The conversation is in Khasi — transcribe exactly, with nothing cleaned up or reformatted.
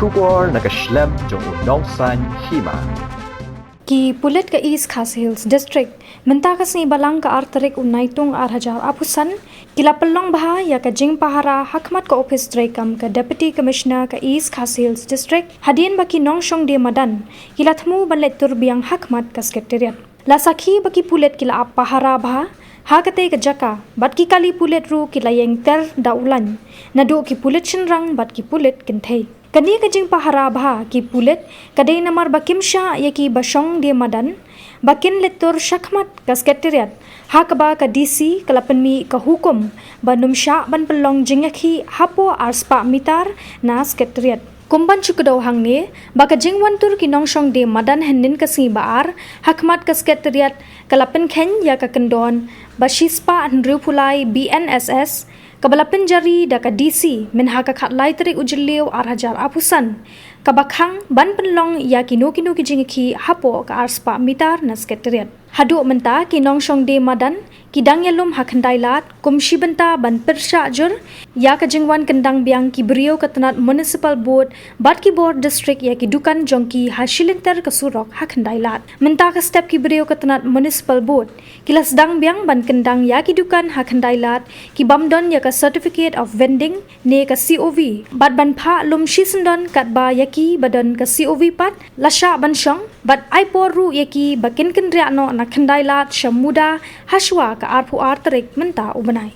Khubor na ka shlem jong u Nongsaiñ Hima. Ki pulit ka East Khasi Hills District mynta ka sngi Balang ka ar tarik u Naitung ar hajar arphew san ki la pynlong bha ïa ka jingpahara hakhmat ka ophis treikam ka Deputy Commissioner ka East Khasi Hills District hadien ba ki nongshong die madan ki la thmu ban leit tur biang hakhmat ka Secretariat. La sakhi ba ki pulit ki la ap pahara bha ha katei ka jaka bad ki kali pulit ruh ki la ïeng ter da u lain naduh ki pulit shynrang bad ki pulit kynthei. Kane ka jingpahara bha ki pulit ka dei namar ba kim shah ïa ki ba shong die madan ba kin leit tur shakhmat ka Secretariat ha kaba ka D C ka la pynmih ka hukum ba ym shah ban pynlong jingïakhih hapoh ar spah mitar na Secretariat. Kum ban shu kdew hangne ba ka jingwan tur ki nongshong die madan hynnin ka sngi ba ar hakhmat ka Secretariat ka la pynkheiñ ïa ka kyndon ba shispah hynriewphew lai B N S S kaba la pynjari da ka D C mynha ka khatlai tarik u Jylliew ar hajar arphew san kaba khang ban pynlong ïa kino kino ki jingïakhih hapoh ka ar spah mitar na Secretariat. Haduh mynta ki nongshong die madan ki dang ïalum ha Khyndai Lad kum shi bynta ban pyrshah jur ïa ka jingwan kyndang biang ki briew ka tnat Municipal Board bad ki bor District ïa ki dukan jong ki ha shilynter ka surok ha Khyndai Lad. Mynta ka step ki briew ka tnat Municipal Board ki la sdang biang ban kyndang ïa ki dukan ha Khyndai Lad ki bym don ïa ka Certificate of Vending ne ka C O V bad ban phah lum shisyndon katba ïa ki ba don ka C O V pat la shah ban shong bad ai por ruh ïa ki ba kin kynriah noh na Khyndai Lad sha Muda hashwa ka arphew ar tarik mynta u bnai.